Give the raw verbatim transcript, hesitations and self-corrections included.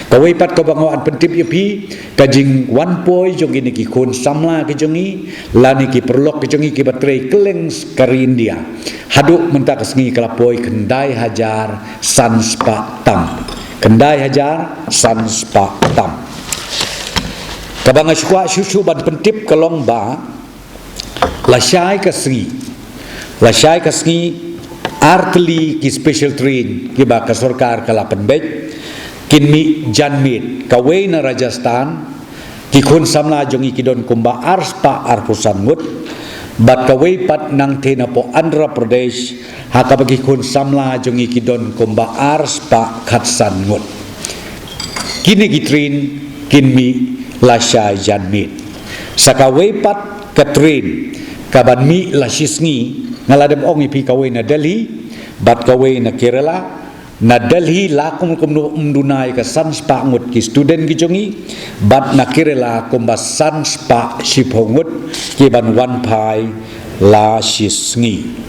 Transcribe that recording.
Kawei pat kaba nga wan pyntip ïa phi, ka jingwan poi jong kine ki khun samla ki jong ngi, lane ki paralok ki jong ngi kiba trei kylleng ka ri India, haduh mynta ka sngi ka la poi khyndai hajar san spah tam. Khyndai hajar san spah tam. Kaba nga shu kwah shuh shuh ban pyntip ka long ba, lashai ka sngi, lashai ka sngi, artylli ki special train kiba ka sorkar ka la pynbeit kin mih janmiet, kawei na Rajasthan, ki khun samla jong ngi ki don kumba ar spah arphew san ngut, bad kawei pat nangtei na poh Andhra Pradesh, ha kaba ki khun samla jong ngi ki don kumba ar spah khatsan ngut. Kine ki train kin mih lashai janmiet. Sa kawei pat ka train kaban mih la shi sngi, nga la dep ong ïa phi, kawei na Delhi bad kawei na Kerala. Na Delhi la kum kumno, ym duna ïa ka san spah ngut ki student ki jong ngi, bad na Kerala kumba san spah shiphew ngut kiban wan phai la shi sngi.